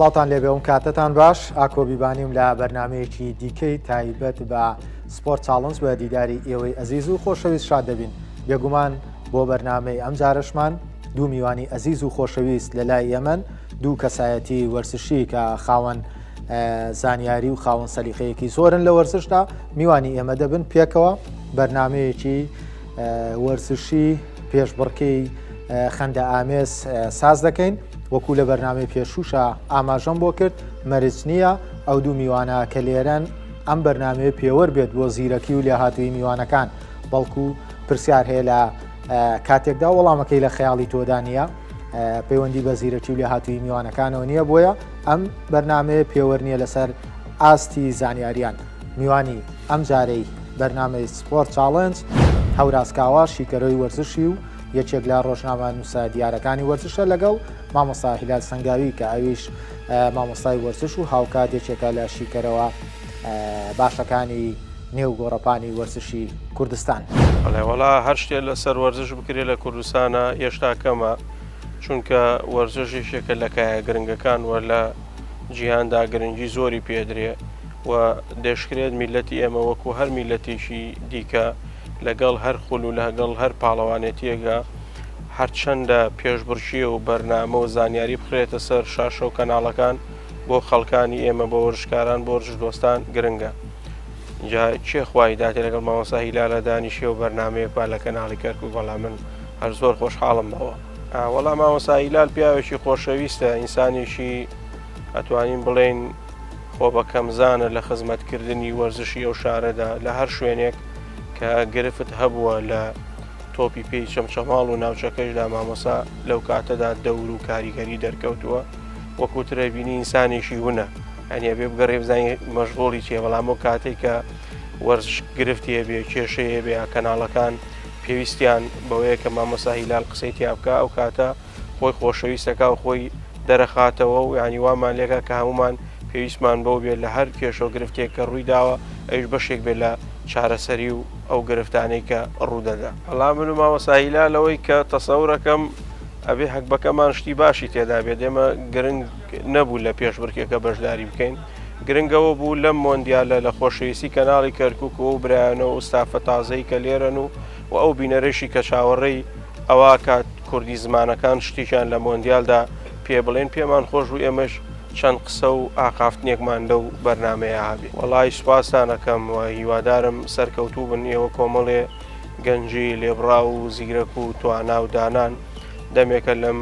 سڵاوتان لێبێ ئەم کاتەتان باش ئاکۆ بیبانیم لە بەرنمەیەکی دیکەی تایبەت بە Sport Challenge بە دیداری ئێوەی ئەزیز و خۆشەویست شاد دەبین بێگومان بۆ بەرنمەی ئەم جارەشمان دوو میوانی ئەزیز و خۆشەویست لە لای ئێمەن دوو کەسایەتی وەرزشی کە خاوەن زانیاری و خاوەن سەلیقەیەکی زۆرن لە وەرزشدا میوانی ئێمە دەبن پێکەوە بەرنمەیەکی وەرزشی پێشبڕکێی خەندە ئامێز ساز دەکەین وەکو لە بەرنامەی پێشووشە ئاماژەم بۆ کرد مەرج نییە ئەو دوو میوانە کە لێرەن ئەم بەرنمەیە پێوەر بێت بۆ زیرەکی و لێهاتووی میوانەکان بەڵکو پرسیار هەیە لە کاتێکدا وەڵامەکەی لە خەیاڵی تۆدا نییە پەیوەندی بە زیرەکی و لێهاتووی میوانەکانەوە نییە بۆیە ئەم بەرنمەیە پێوەر نییە لەسەر ئاستی زانیاریان میوانی ئەم جارەی بەرنامەی Sport Challenge هەوراز کاوە شیکەرەوەی وەرزشی و یەکێک لە ڕۆژنامەنووسە دیارەکانی وەرزشە لەگەڵ مامۆستا هیلال سەنگاوی کە ئەویش مامۆستای وەرزش و هاوکات یەکێکە لە شیکەرەوە باشەکانی نێو گۆڕەپانی وەرزشی کوردستان. بەڵێ وەڵا هەر شتێ لەسەر وەرزش بکرێت لە کوردستانە هێشتا کەمە چونکە وەرزش یەکێکە لە کایە گرنگەکان وە لە جیهاندا گرنگی زۆری پێدرێ و دەشکرێت میللەتی ئێمە وەکو هەر میللەتێکی دیکە لەگەڵ هەر خول و لەگەڵ هەر پاڵەوانێتیەکە هەرچەندە پێشبڕکێ و بەرنامە و زانیاری بخرێتە سەر شاشە و کەناڵەکان بۆ خەڵکانی ئێمە بۆ وەرزشکاران بۆ وەرزش دۆستان گرنگە جا کێ خوای داتێ لەگەڵ مامۆستا هیلالە دانیشێ و بەرنمەیەک با لە کەناڵی کەرکوک بەڵام من هەر زۆر خۆشحاڵم بەوە وەڵا مامۆستا هیلال پیاوێکی خۆشەویستە ئینسانێکی ئەتوانین بڵێین خۆ بە کەمزانە لە خزمەتکردنی وەرزشی ئەو شارەدا لە هەر شوێنێک کە گرفت هەبووە لە تۆپی پێی چەمچەماڵ و ناوچەکەشدا مامۆسا لەو کاتەدا دەور و کاریگەری دەرکەوتووە وەکو ترەبینی ئینسانێکی ونە ئەنیە بێ بگەڕێ بزانانی مەشغوڵی چیە بەڵام ئەو کاتێک کە وەرزش گرفتیە بێ کێشەیە بێ کەناڵەکان پێویستیان بەوەیە کە مامۆسا هیلال قسەی تیا بکە ئەو کاتە خۆی خۆشەویستەکا و خۆی دەرەخاتەوە و یانی وامان لێکا کە هەمومان پێویستمان بەو بێت لە هەر کێشە و گرفتێک کە ڕووی داوە ئەویش بەشێک بێت لە چارەسەری و ئەو گرفتانەی کە ڕوودەدا. وەڵا من و مامۆستا هیلال ئەوەی کە تەسەورەکەم ئەبێ هەگبەکەمان شتی باشی تێدا بێت ئێمە گرنگ نەبوو لە پێشبرکێکە بەشداری بکەین گرنگەوە بوو لەم مۆندیالە لە خۆشەویستی کەناڵی کەرکک و برایانە و ستافە تازەی کە لێرەن و و ئەو بینەرەشی کە چاوەڕێی ئەوە کات کوردی زمانەکان شتێکیان لە مۆندیالدا پێ بڵێن پێمان خۆش بوو ئێمەش چەند قسە و ئاخافتنێکمان لەو بەرنامەیە هەبێ. وەڵای سوپاستان ئەکەم و هیوادارم سەرکەوتوو بن ئێوە کۆمەڵێ گەنجی لێبڕاو و زیرەک و توانا و دانان دەمێکە لەم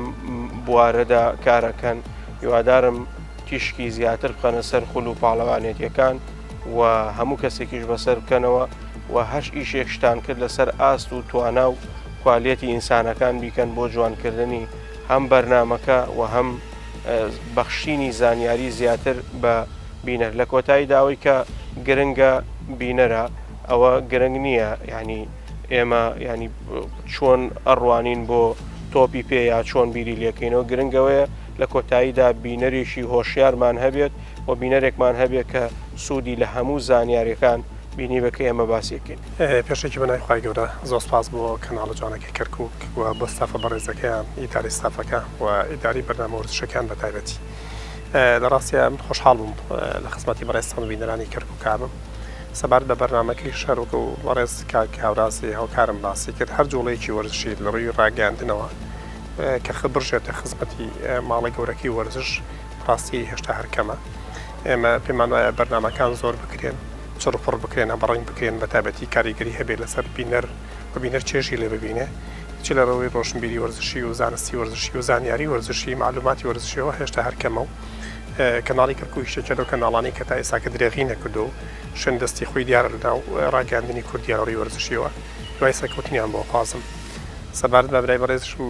بوارەدا کارەکەن هیوادارم تیشکی زیاتر بخەنە سەر خول و پاڵەوانێتیەکان و هەموو کەسێکیش بەسەر بکەنەوە و هەر ئیشێک شتان کرد لەسەر ئاست و توانا و کوالێتی ئینسانەکان بیکەن بۆ جوانکردنی هەم بەرنامەکە و هەم بەخشینی زانیاری زیاتر بە بینەر لە کۆتایی داوەی کە گرنگە بینەرە ئەوە گرنگ نییە ینی ئێمە ینی چۆن ئەڕوانین بۆ تۆپی پێ یا چۆن بیری لێکەینەوە گرنگەوەیە لە کۆتاییدا بینەرێکی هۆشیارمان هەبێت و بینەرێکمان هەبێت کە سوودی لە هەموو زانیاریەکان بینیبێ کە ئێمە باسی ئەکەین. پێشەکی بەناوی خوای گەورە زۆر سوپاس بۆ کەناڵە جوانەکەی کەرکوک و بۆ ستافە بەڕێزەکەیان ئیدارەی ستافەکە و ئیدارەی بەرنامە وەرزشەکان بە تایبەتی لە ڕاستیا من خۆشحاڵ بووم لە خزمەتی بەڕێزتان و بینەرانی کەرکوکا بم سەبارەت بە بەرنامەکەی شەر وەکو بەڕێز کاک هاوراز هاوکارم باسی کرد هەر جوڵەیەکی وەرزشی لە ڕووی ڕاگەیاندنەوە کە بڕژێتە خزمەتی ماڵە گەورەکەی وەرزش ڕاستی هێشتا هەر کەمە. ئێمە پێمان وایە بەرنامەکان زۆر بکرێن، چڕوپڕ بکرێن، هەمەڕەنگ بکرێن، بە تایبەتی کاریگەری هەبێت لەسەر بینەر و بینەر چێژی لێ ببینێ، چ لە ڕووی ڕۆشنبیری وەرزشی و زانستی وەرزشی و زانیاری وەرزشی، مەعلوماتی وەرزشیەوە هێشتا هەر کەمە و کەناڵی کەرکووکیش یەکێ لەو کەناڵانەی کە تا ئێستاکە درێغی نەکردووە و شوێن دەستی خۆی دیارە لەناو ڕاگەیاندنی کوردییە لە ڕووی وەرزشیەوە. هیوای سەرکەوتنیان بۆ خوازم. سەبارەت بە برای بەڕێزیشم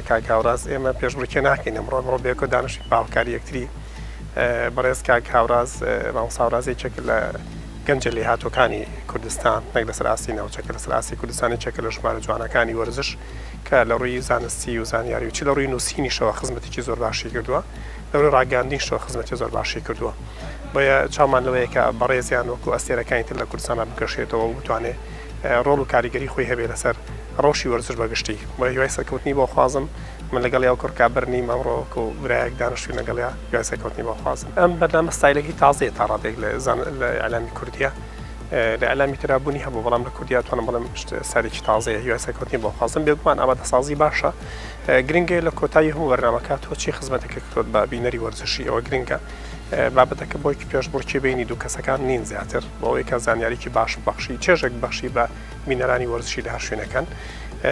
کاک هاوڕاز ئێمە پێشبڕکێ ناکەین ئەمڕۆ ئەمڕۆ بەیەکەوە دانیشتین بە هاوکاری یەکتری بەڕێز کاک هاوڕاز مامۆستا هاوڕاز یەکێک لە گەنجە لێهاتووەکانی کوردستان نەک لەسەر ئاستی ناوچەکە لەسەر ئاستی کوردستان یەکێکە لە ژمارە جوانەکانی وەرزش کە لە ڕووی زانستی و زانیاری و چ لە ڕووی نووسینیشەوە خزمەتێکی زۆر باشی کردووە لە ڕووی ڕاگەیاندنیشەوە خزمەتی زۆر باشی کردووە بۆیە چاومان لەوەیە کە بەڕێزیان وەکو ئەستێرەکانی تر لە کوردستانە بگەشێتەوە و بتوانێت ڕۆڵ و کاریگەری خۆی هەبێ لەسەر. ڕەوشی وەرزش بە گشتی و هیوای سەرکەوتنی بۆ خوازم من لەگەڵیا وەکو ڕکابەر نیم ئەمڕۆ وەکو برایەک دانیشتوین لەگەڵیا هیوای سەرکەوتنی بۆ خوازم ئەم بەرنامە ستایلێکی تازەیە تا ڕادەیەک لە زان لە ئیعلامی کوردیە لە ئیعلامی ترا بوونی هەبوو بەڵام لە کوردیا توانم بڵێم ستایلێکی تازەیە هیوای سەرکەوتنی بۆ خوازم بێگومان ئامادەسازی باشە گرنگە لە کۆتایی هەموو بەرنامەکە تۆ چی خزمەتێکت کردووە بە بینەری وەرزشی ئەوە گرنگە بابەتەکە بۆی پێشبڕکێ بینی دوو کەسەکان نین زیاتر بۆ ئەوەی کە زانیاریکی باش بەخشی چێژێک بەخشی بە بینەرانی وەرزشی لە هەر شوێنەکان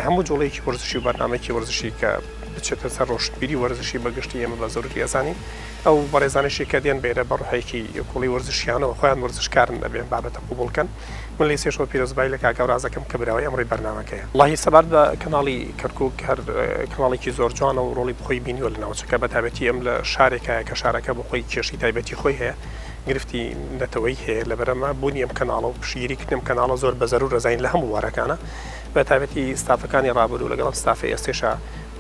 هەموو جوڵەیەکی وەرزشی و بەرنامەیەکی وەرزشی کە بچێتە سەر ڕۆشنبیری وەرزشی بە گشتی ئێمە بە زەروری ئەزانین ئەو بەڕێزانەشی کە دێن بێرە بە ڕوحێکی کوڵی وەرزشیانەوە خۆیان وەرزشکارن ئەبێ بابەتە قبوڵ کەن من لە سێشەوە پیرۆزبایی لە کاک هەوراز ئەکەم کە براوەی ئەمڕۆی بەرنامەکەیە. وەڵاهی سەبارەت بە کەناڵی کەرکوک هەر کەناڵێکی زۆر جوانە و ڕۆڵی خۆی بینیوە لە ناوچەکە بە تایبەتی ئەم لە شارێکایە کە شارەکە بۆ خۆی کێشەی تایبەتی خۆی هەیە گرفتی نەتەوەیی هەیە لەبەرئەمە بوونی ئەم کەناڵە و پشتگیری کردنی ئەم کەناڵە زۆر بە زەرور ئەزانین لە هەموو بوارەکانە بە تایبەتی ستافەکانی ڕابردوو لەگەڵ ئەم ستافەی ئێستێشا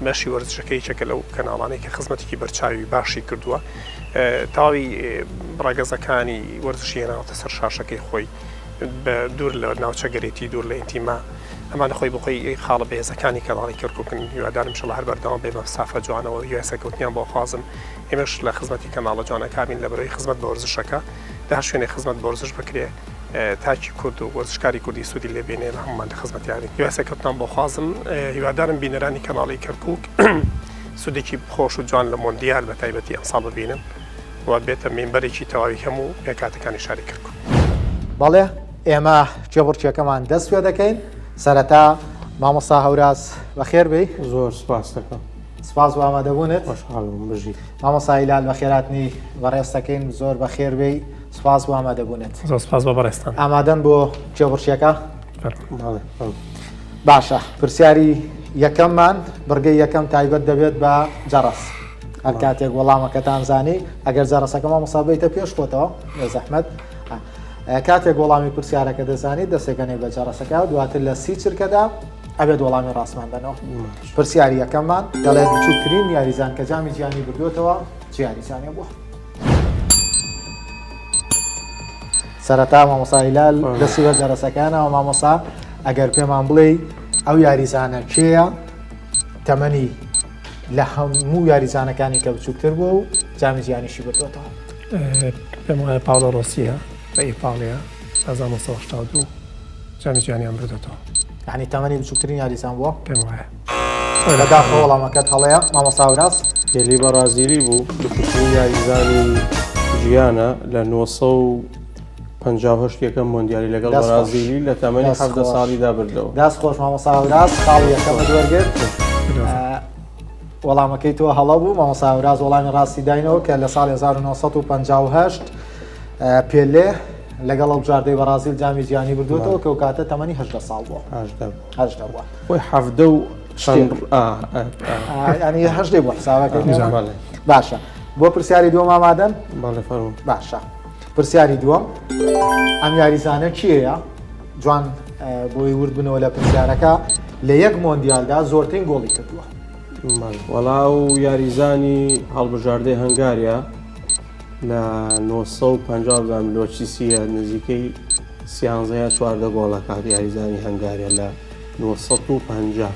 بەشی وەرزشەکە یەکێکە لەو کەناڵانەی کە خزمەتێکی بەرچاوی باشی کردووە تەواوی ڕەگەزەکانی وەرزشی هێناوەتە سەر شاشەکەی خۆی بە دوور لە ناوچەگەرێتی دوور لە ئینتیما ئەمانە خۆی بخۆی خاڵە بەهێزەکانی کەناڵی کەرکوکن هیوادارم ئینشەڵا هەر بەردەوام بێ بە ستافە جوانەوە هیوای سەرکەوتنیان بۆ خوازم ئێمەش لە خزمەتی کەناڵە جوانەکان بین لە بەرەی خزمەت بە وەرزشەکە لە هەر شوێنێک خزمەت بە وەرزش بکرێ تاکی کورد و وەرزشکاری کوردی سوودی لێ بینێ ئێمە هەموومان لە خزمەتیانین هیوای سەرکەوتنان بۆ خوازم هیوادارم بینەرانی کەناڵی کەرکوک سوودێکی خۆش و جوان لە مۆندیال بە تایبەتی ئەمساڵ ببینن و بێتە مینبەرێکی تەواوی هەموو پێکهاتەکانی شاری کەرکوک. بەڵێ ئێمە کێبڕکێکەمان دەست پێ دەکەین سەرەتا مامۆستا هەوراز بەخێر بێی. زۆر سپاس دەکەم. سپاس بۆ ئامادەبوونت. خۆشحاڵ بووم بژیت. مامۆستا هیلال بەخێرهاتنی بەڕێزتەکەین زۆر بەخێر بێی سپاس بۆ ئامادەبوونت. زۆر سپاس بۆ بەڕێزتان. ئامادەن بۆ کێبڕکێکە؟ بەڵێ. باشە پرسیاری یەکەممان بڕگەی یەکەم تایبەت دەبێت بە جەڕەس هەر کاتێک وەڵامەکەتان زانی ئەگەر جەڕەسەکە مامۆستا بیتە پێش خۆتەوە زەحمەت کاتێک وەڵامی پرسیارەکە دەزانیت دەسێکەنێ بە جەڕەسەکە و دواتر لە سی چرکەدا ئەبێت وەڵامی ڕاستمان بنەوە پرسیاری یەکەممان دەڵێت بچووکترین یاریزان کە جامی جیهانی بردوێتەوە چ یاریزانێ بووە سەرەتا مامۆستا هیلال دەستی بە جەرەسەکانەوە مامۆستا ئەگەر پێمان بڵێ ئەو یاریزانە کێیە تەمەنی لە هەموو یاریزانەکانی کە بچووکتر بووە و جامی جیهانیشی بردوێتەوە پێم وایە پاولۆ ڕۆسیە لە ئیتاڵیا 1982 جامی جیهانیان بردوێتەوە یعنی تەمەنی بچووکترین یاریزان بووە پێم وایە بەداخەوە وەڵامەکەت هەڵەیە مامۆستا هەوراز. پێلی بەڕازیلی بوو بچووکترین یاریزانی جیهانە لە 958 یەکەم مۆندیالی لەگەڵ دەست خۆش. بەرازیلی لە تەمەنی دەست 17 خۆش. ساڵیدا بردەوە. دەست خۆش مامۆستا هەوراز خاڵی یەکەمت وەرگرت. ئە، وەڵامەکەی تۆ هەڵە بوو مامۆستا هەوراز وەڵامی ڕاستی داینەوە کە لە ساڵی 1958 پێلێ لەگەڵ هەڵبژاردەی بەڕازیل جامی جیهانی بردووەتەوە کە ئەو کاتە تەمەنی 18 ساڵ بووە. 18 بوو. 18 بووە. خۆی حەڤدە و چەند ینی هەشتێ بۆ حسابەکەی باشە بۆ پرسیاری دووەم ئامادەن بەڵێ فەرموو باشە پرسیاری دووەم ئەم یاریزانە کێیە جوان بۆی ورد بنەوە لە پرسیارەکە لە یەک مۆندیالدا زۆرترین گۆڵی کردووە وەڵا و یاریزانی هەڵبژاردەی هەنگاریا لە 950 بزانم لۆچیسیە نزیکەی سیانزە یا چواردە گۆڵەکات یاریزانی هەنگاریا لە 950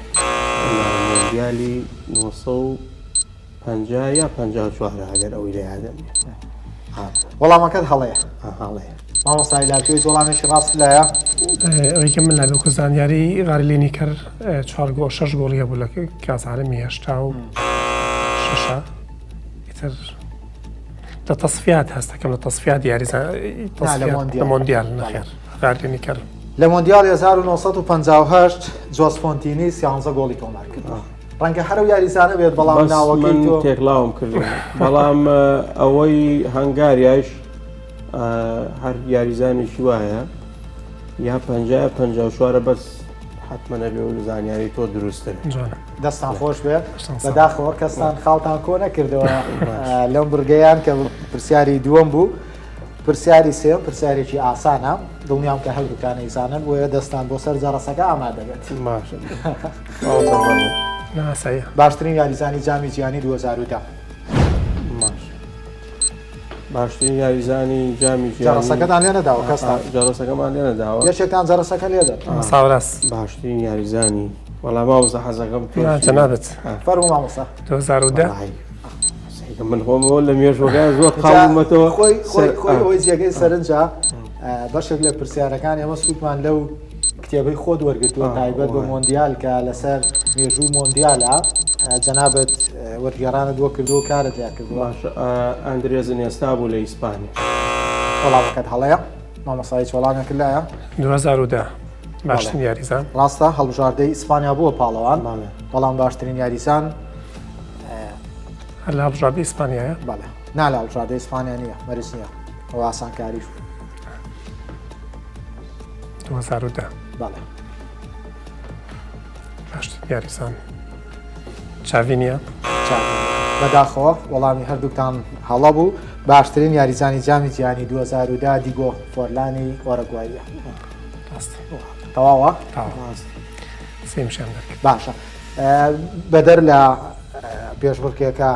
لە مۆندیالی 950 یا 54 ئەگەر ئەوەی لە یادم بێت. وەڵامەکەت هەڵەیە. هەڵەیە. مامۆستا هیلال تۆ هیچ وەڵامێکی ڕاست لایە؟ ئەوەی کە من لای وەکو زانیاری غاری لینیکەر چوار گۆڵ شەش گۆڵی هەبوو لە کاس عالەمی هەشتا و شەشە ئیتر لە تەسفیات هەستەکەم لە تەسفیات یاریزان لە مۆندیال نەخێر غاری لینیکەر لە مۆندیالی 1958 جۆز فۆنتینی سیانزە گۆڵی تۆمار کردووە ڕەنگە هەر ئەو یاریزانە بێت بەڵام ناوەکەی من تۆ تێکڵاوم کردو بەڵام ئەوەی هەنگاریایش هەر یاریزانێکی وایە یا 50 54 بەس حتممە نەبێ و زانیاری تۆ دروستتر دەستان خۆش بێت بەداخەوە کەستان خاڵتان کۆ نەکردەوە لەم بڕگەیان کە پرسیاری دووەم بوو پرسیاری سێم پرسیارێکی ئاسانە دڵنیام کە هەردووکتان ئەیزانن بۆیە دەستان بۆ سەر جەڕەسەکە ئامادە بێت. باشە. ناسایە. باشترین یاریزانی جامی جیهانی 2010. باش. باشترین یاریزانی جامی جیهانی جەڕەسەکەتان لێ نەداوە کەستان جەڕەسەکەمان لێ نەداوە یەکێکتان جەڕەسەکە لێ دەن. ساوراس. باشترین یاریزانی. وەڵا مامۆستا حەزەکەم تۆ نا جەنابت. فەرموو مامۆستا. 2010. وەڵاهی من خۆمەوە لە مێژوەکە زۆر قاڵبوومەتەوە. خۆی خۆی خۆی ئەوەی جێگەی سەرنجە بەشێک لە پرسیارەکان ئێمە سوودمان لەو کتێبەی خۆت وەرگرتووە تایبەت بە مۆندیال کە لەسەر مێژووی مۆندیالە جەنابت وەرگێڕانت بۆ کردووە کارت لیا کردووە. باشە ئەندرێز ئینێستا بوو لە ئیسپانیا. وەڵامەکەت هەڵەیە مامۆستا هیچ وەڵامێکت لایە؟ 2010 باشترین یاریزان. ڕاستە هەڵبژاردەی ئیسپانیا بووە پاڵەوان بەڵام باشترین یاریزان هەر لە هەڵبژاردەی ئیسپانیایە؟ بەڵێ نا لە هەڵبژاردەی ئیسپانیا نییە مەرج نییە ئەوە ئاسانکاریش بوو. 2010 بەڵێ باشترین یاریزان چاڤی نییە؟ چاڤی بەداخەوە وەڵامی هەردووکتان هەڵە بوو باشترین یاریزانی جامی جیهانی 2010 دیگۆ فۆرلانی ئۆرەگواییە. ڕاست تەواوە؟ ڕاست سێمشیان دەرکرد. باشە بەدەر لە پێشبڕکێکە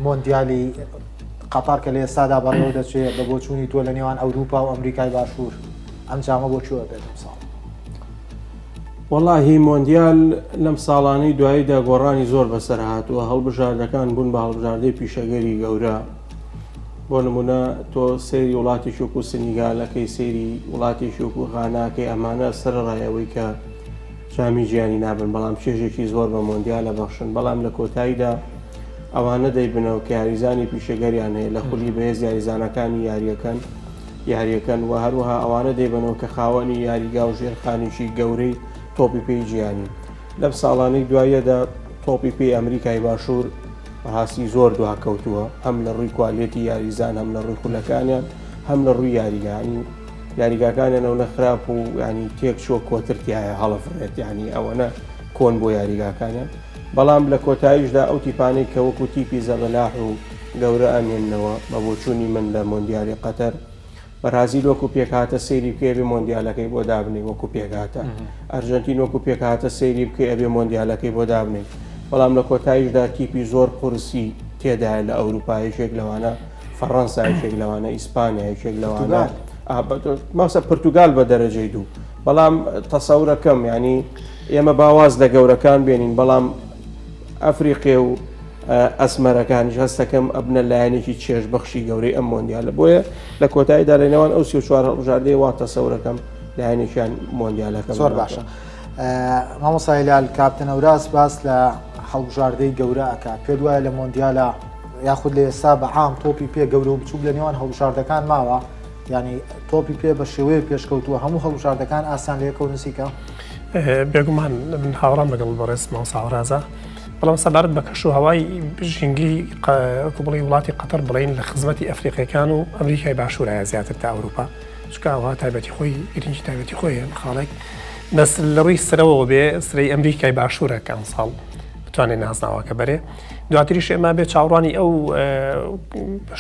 مۆندیالی قەتەر کە لە ئێستادا بەڕێوە دەچێت بە بۆچوونی تۆ لە نێوان ئەوروپا و ئەمریکای باشوور ئەم جامە بۆ کوێ بێت ئەمساڵ؟ وەڵاهی مۆندیال لەم ساڵانەی دواییدا گۆڕانی زۆر بەسەر هاتووە هەڵبژاردەکان بوون بە هەڵبژاردەی پیشەگەری گەورە بۆ نمونە تۆ سەیری وڵاتێکی وەکو سنیگالەکەی سەیری وڵاتێکی وەکو غاناکەی ئەمانە سەرەڕای ئەوەی کە جامی جیهانی نابن بەڵام چێژێکی زۆر بە مۆندیالە بەخشن بەڵام لە کۆتاییدا ئەوانە دەیبنەوە کە یاریزانی پیشەگەریان هەیە لە خولی بەهێز یاریزانەکانی یاریەکەن یاریەکەن و هەروەها ئەوانە دەیبنەوە کە خاوەنی یاریگا و ژێرخانێکی گەورەی تۆپی پێی جیهانی لەم ساڵانەی دواییەدا تۆپی پێی ئەمریکای باشوور بەڕاستی زۆر دواکەوتووە هەم لە ڕووی کوالێتی یاریزان هەم لە ڕووی خولەکانیان هەم لە ڕووی یاریگانی یاریگاکانیان ئەونە خراپ و ینی تێک چووە کۆتر تایە هەڵەفرێت ینی ئەوەنە کۆن بۆ یاریگاکانیان بەڵام لە کۆتاییشدا ئەو تیپانەی کە وەکو تیپی زەبەلاح و گەورە ئەمێننەوە بە بۆچوونی من لە مۆندیالی قەتەر بەرازیل وەکو پێکهاتە سەیری بکەی ئەبێ مۆندیالەکەی بۆ دابنێی وەکو پێکهاتە ئەرجەنتین وەکو پێکهاتە سەیری بکەی ئەبێ مۆندیالەکەی بۆ دابنێی بەڵام لە کۆتاییشدا تیپی زۆر قورسی تێدایە لە ئەوروپا یەکێک لەوانە فەڕەنسا یەکێک لەوانە ئیسپانیا یەکێک لەوانە ماسە پرتوگال بە دەرەجەی دوو بەڵام تەسەورەکەم ینی ئێمە باواز لە گەورەکان بێنین بەڵام ئەفریقێ و ئەسمەرەکانیش هەستەکەم ئەبنە لایەنێکی چێژبەخشی گەورەی ئەم مۆندیالە بۆیە لە کۆتاییدا لە نێوان ئەو 34 هەڵبژاردەیە وا تەسەورەکەم لایەنێکیان مۆندیالەکە زۆر باشە مامۆستا هیلال کاپتن ئەوراس باس لە هەڵبژاردەی گەورە ئەکا پێت وایە لە مۆندیالە یاخود لە ئێستا بە عام تۆپی پێ گەورە و بچووک لە نێوان هەڵبژاردەکان ماوە یعنی تۆپی پێ بە شێوەیە پێشکەوتووە هەموو هەڵبژاردەکان ئاسان لە یەکەوە نزیکە بێگومان من هاوڕام لەگەڵ بەڕێز مامۆستا ئەورازا بەڵام سەبارەت بە کەش و هەوای ژینگەی وەکو بڵێی وڵاتی قەتەر بڵێین لە خزمەتی ئەفریقیەکان و ئەمریکای باشوورایە زیاتر تا ئەوروپا چونکە ئەوها تایبەتی خۆی گرنگی تایبەتی خۆی هەیە خاڵێک بەس لە ڕووی سرەوە بێ سرەی ئەمریکای باشوورە کە ئەمساڵ بتوانێت نازناوەکە بەرێ دواتریش ئێمە بێ چاوەڕوانی ئەو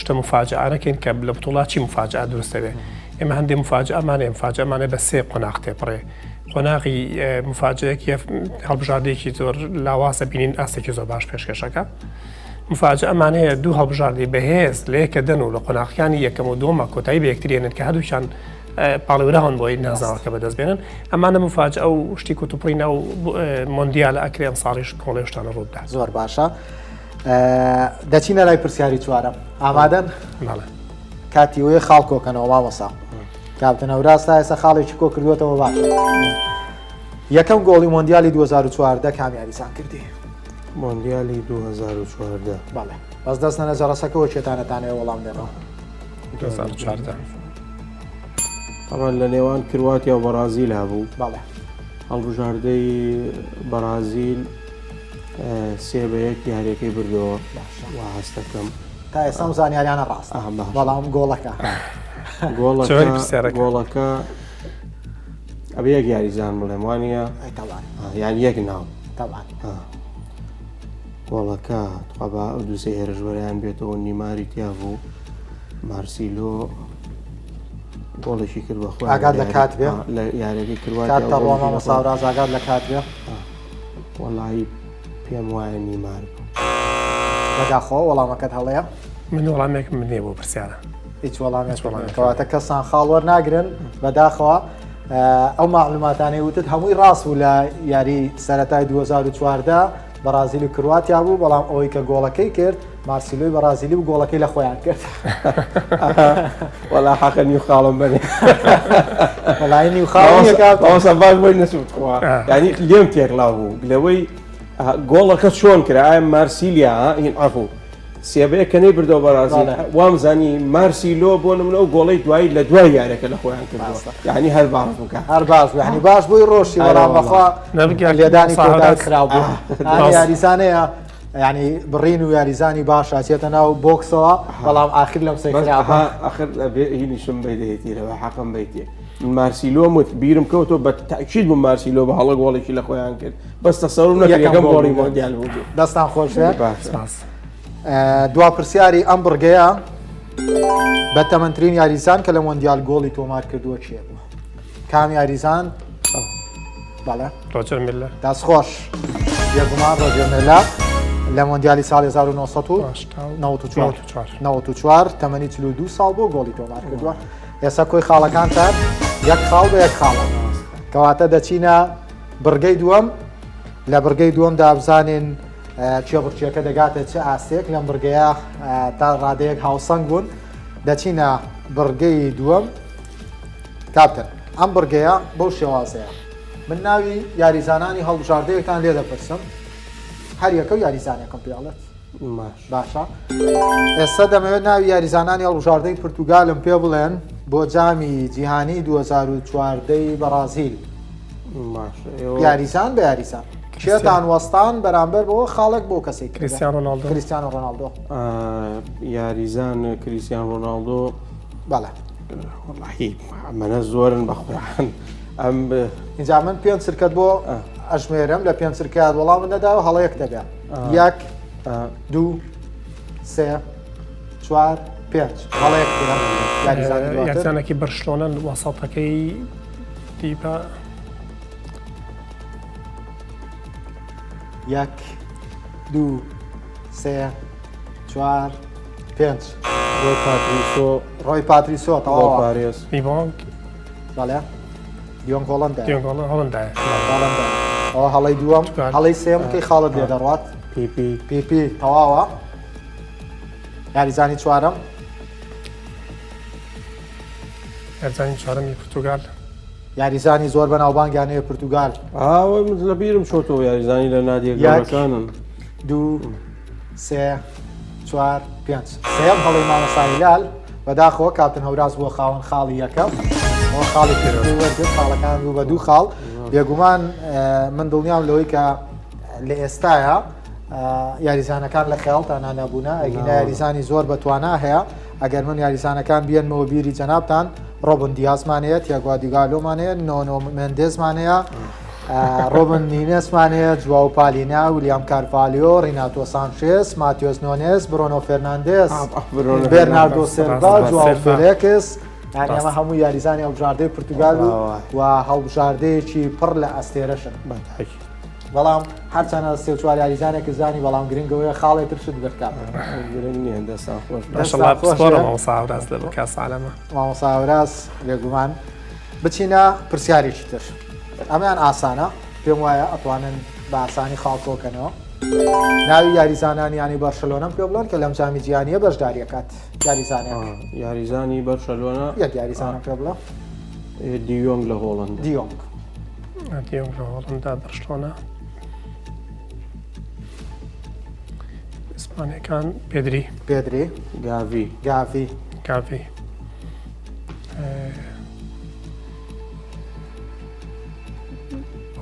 شتە مفاجئانەکەین کە لە بتوڵا چی مفاجئە دروستە بێ ئێمە هەندێک مفاجئەمانێ مفاجئەمانێ بە سێ قۆناغ تێپڕێ قۆناغی مفاجەیەک هەڵبژاردەیەکی زۆر لاوازە بینین ئاستێکی زۆر باش پێشکەشەکە مفاجەمان هەیە دوو هەڵبژاردەی بەهێز لە یەکە دەن و لە قۆناغەکانی یەکەم و دووەمە کۆتایی بە یەکتریێنن کە هەردووکیان پاڵێوراون بۆی نازناوەکە بەدەست بێنن ئەمانە مفاجە ئەو شتی کوتوپڕی ناو مۆندیال ئەکرێ ئەم ساڵیش کۆڵێ شتانە ڕوو بدات زۆر باشە دەچینە لای پرسیاری چوارەم ئامادەن بەڵێ کاتی وەیە خاڵ کۆکەنەوە مامۆسا کاپتن هەوراز تا ئێستا خاڵێکی کۆ کردووەتەوە باشە یەکەم گۆڵی مۆندیالی 2014 کام یاریزان کردی مۆندیالی 2014 بەڵێ بەس دەست نەنە جەڕەسەکەەوە کێتانەتانەوە وەڵام دەنەوە 2014 طبعا لە نێوان کرواتیا و بەرازیل هەبوو بەڵێ هەڵبژاردەی بەرازیل سێ بە یەک یاریەکەی بردەوە باشە وا هەستەکەم تا ئێستا ئەم زانیاریانە ڕاستە بەڵام گۆڵەکە گۆڵەکە ئەبێ یەک یاریزان بڵێم وانە یان یەک ناو گۆڵەکە تخوا با ئەو دووسێ هێرشبەریان بێتەوە نیماری تیا بوو مارسیلۆ گۆڵێکی کرد بە خۆی ئاگات لە کات بێ لە یاریەکەی کرواتیا کات تەڕوا مامۆستا هەوراز ئاگات لە کات بێ وەڵی پێم وایە نیمار بوو. بەداخەوە وەڵامەکەت هەڵەیە. من وەڵامێکم نییە بۆ پرسیارە. هیچ وەڵامێک کەواتە کەسان خاڵ وەرناگرن بەداخەوە. ئەو مەعلوماتانەی وتت هەمووی ڕاست بوو لە یاری سەرەتای 2014 بەڕازیل و کرواتیا بوو بەڵام ئەوەی کە گۆڵەکەی کرد مارسیلۆی بەڕازیلی و گۆڵەکەی لە خۆیان کرد. وەڵا حەقە نیو خاڵم بەنێ. وەڵای نیو خاڵ نییە کاکە. مامۆستا باش بۆی نەچوو تخوا. یانی لێم تێکڵاو بوو لەوەی گۆڵەکە چۆن کرا ئایا مارسیلیا هین عەفو سێبەیە کە نەیبردەوە بەڕازیل وامزانی مارسیلۆ بۆ نمونە ئەو گۆڵەی دوایی لە دوای یارەکە لە خۆیان کردووە یعنی هەر باش بوو کە هەر باش بوو یعنی باش بووی ڕۆشی بەڵام بەخوا لێدانی کۆتایی خراپ بوو یاریزانەیە یعنی بڕین و یاریزانی باش ئەچێتە ناو بۆکسەوە بەڵام ئاخر لەم سەی خراپ ئاخر هینیشم بەیدەیەتیرەوە حەقم بەیتێ مارسیلۆم وت بیرم کەوتەوە بە تاکید بوو مارسیلۆ بە هەڵە گۆڵێکی لە خۆیان کرد بەس تەسەورم نەکرد یەکەم گۆڵی مۆندیال بوو. دەستان خۆش بێت. دوا پرسیاری ئەم بڕگەیە بە تەمەنترین یاریزان کە لە مۆندیال گۆڵی تۆمار کردووە کێ بوو؟ کام یاریزان؟ بەڵێ ڕۆجەر میلا. دەست خۆش. بێگومان ڕۆجەر میلا لە مۆندیالی ساڵی 1994 تەمەنی 42 ساڵ بۆ گۆڵی تۆمار کردووە. ئێستا کۆی خاڵەکانتان یەک خاڵ بە یەک خاڵە کەواتە دەچینە بڕگەی دووەم لە بڕگەی دووەمدا بزانین کێبڕکێکە دەگاتە چ ئاستێک لەم بڕگەیە تا ڕادەیەک هاوسەنگ بوون دەچینە بڕگەی دووەم کاپتن ئەم بڕگەیە بەو شێوازەیە من ناوی یاریزانانی هەڵبژاردەیەکان لێ دەپرسم هەر یەکە و یاریزانێکم پێڵێت باشە ئێستا دەمەوێت ناوی یاریزانانی هەڵبژاردەی پرتوگالم پێ بڵێن بۆ جامی جیهانی 2014 بەڕازیل یاریزان بە یاریزان کێتان وەستان بەرامبەر بەوە خاڵێک بۆ کەسێک کریستیان ڕۆناڵدۆ کریستیان ڕۆناڵدۆ یاریزان کریستیان ڕۆناڵدۆ بەڵێ وەڵاهی ئەمەنە زۆرن بە قورئان ئەم اینجا من پێنج چرکەت بۆ ئەژمێرم لە پێنج چرکات وەڵام نەداوە هەڵەیەک دەبێت یەک دوو سێ چوار پێنج هەڵەیەک یاریزانێکی بەرشلۆنە وەسەتەکەی دیپا یەک دوو سێ چوار پێنج ڕۆی پاتریسۆ ڕۆی پاتریسۆ تەواوە پارێز دیبۆنگ بەڵێ دیۆنگ هۆڵندا دیۆنگ هۆڵندایە هۆڵندا ئەوە هەڵەی دووەم هەڵەی سێم کەی خاڵت لێ دەڕات پیپی پیپی تەواوە یاریزانی چوارەم یاریزانی چوارەمی پرتوگال یاریزانی زۆر بەناوبانگیانەیە پرتوگال ئاوە من لە بیرم چۆتەوە یاریزانی لە نادیە گەورەکانن دوو سێ چوار پێنج سێم هەڵی مامۆستا هیلال بەداخەوە کاپتن هەوراز بووە خاوەن خاڵی یەکەم ئەوە خاڵی پێشووی وەرگرت خاڵەکان بوو بە دوو خاڵ بێگومان من دڵنیام لەوەی کە لە ئێستاە یاریزانەکان لە خەیاڵتان نەبوونە ئەگینا یاریزانی زۆر بەتوانا هەیە ئەگەر من یاریزانەکان بیێنمەوە بیری جەنابتان ڕۆبن دیازمان هەیە تیاگۆ دیگالۆمان هەیە نۆنۆ مێندێزمان هەیە ڕۆبن نینێسمان هەیە جواو پالینا ولیام کارڤالیۆ ڕیناتۆ سانچێس ماتیۆس نۆنێس برۆنۆ فێرناندێس بێرناردۆ سێلڤا جواو فێلێکس یانی ئەمە هەموو یاریزانی هەڵبژاردەی پرتوگال و و هەڵبژاردەیەکی پڕ لە ئەستێرەشن بەڵام هەرچەنە سێ و چوار یاریزانێک زانی بەڵام گرنگەوەیە خاڵێ ترشت بردکات گرنگ نییە دەستان خۆش مامۆستا هەوراز لە کاس عالەمە مامۆستا هەوراز بێگومان بچینە پرسیارێکی تر ئەمەیان ئاسانە پێم وایە ئەتوانن بە ئاسانی خاڵ کۆکەنەوە ناوی یاریزانانی یانەی بەرشەلۆنەم پێ بڵێن کە لەم جامی جیهانیە بەشداریەکات یاریزانێک یاریزانی بەرشەلۆنە یەک یاریزانم پێ بڵێ دیۆنگ لە هۆڵندا دیۆنگ دیۆنگ لە هۆڵندا بەرشلۆنە ئیسپانیەکان پێدری پێدری گاڤی گاڤی گاڤی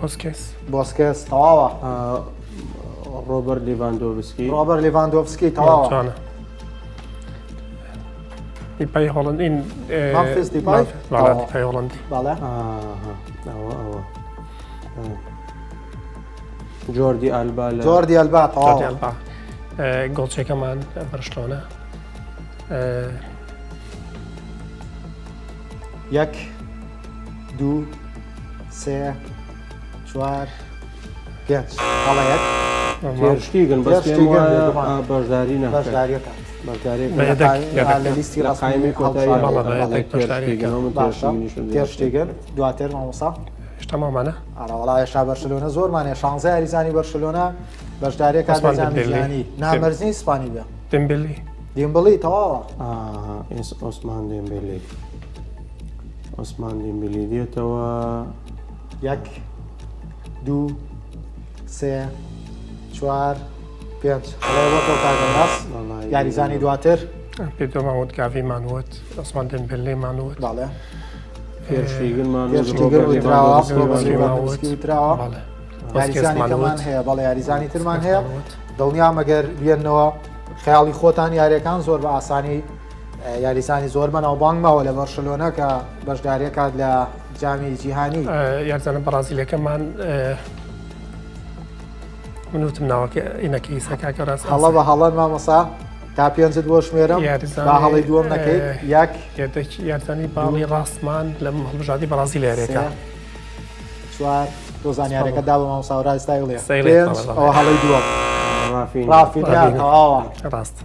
بۆسکێس بۆسکێس تەواوە ڕۆبەر لیڤاندۆڤسکی ڕۆبەر لیڤاندۆڤسکی تەواوە دیپای هۆڵندی مامفیس دیپای دیپای هۆڵندی بەڵێ ئەوە ئەوە جۆردی ئالبا جۆردی ئەلبا تەواوە ئەلبا گۆڵچەکەمان بەرشلۆنە یەک دوو سێ چوار پێنج هەڵەیەک. تێرشتیگن بەس پێم وایە بەشداری ناکات. بەشداریەکات. بەشداری لە لیستی لە قایمی کۆتایی باشە تێرشتیگن دواتر مامۆستا هێشتا مامانە ئارا وەڵا هێشتا بەرشلۆنە زۆرمان هەیە شانزە یاریزانی بەرشلۆنە بەشداریەکات لە عوسمان جامی دێمبێلی. جیهانی نامەرزی ئیسپانی بێ دێمبێلی دیمبڵی تەواوە ئێس ئۆسمان دێمبێلی ئۆسمان دێمبێلی دێتەوە یەک دوو سێ چوار پێنج هەڵەیە بۆ تۆ کاک ئەناس یاریزانی دواتر پێدۆمان وت گاڤیمان وت ئۆسمان دێمبێلیمان وت بەڵێ تێرشتیگنمان وت تێرشتیگن وتراوە ڕۆبەرت ڕۆبەرت وتراوە بەڵێ یاریزانی کەمان هەیە بەڵێ یاریزانی ترمان هەیە دڵنیام ئەگەر بێنەوە خەیاڵی خۆتان یاریەکان زۆر بە ئاسانی یاریزانی زۆر بەناوبانگ ماوە لە بەرشلۆنە کە بەشداریەکات لە جامی جیهانی. یاریزانە بەڕازیلەکەمان من وتم ناوەکە ئینەکە ئیسا کاکە ڕاست هەڵە بە هەڵەن مامۆسا تا پێنجت بۆ شمێرم با هەڵەی دووەم نەکەیت یەک یاریزانی باڵی ڕاستمان لە هەڵبژاردی بەڕازیل یاریەکە چوار تۆ زانیارەکە دا بە مامۆسا وراز ستایڵێ پێنج ئەوە هەڵەی دووەم ڕافینیا تەواوە ڕاست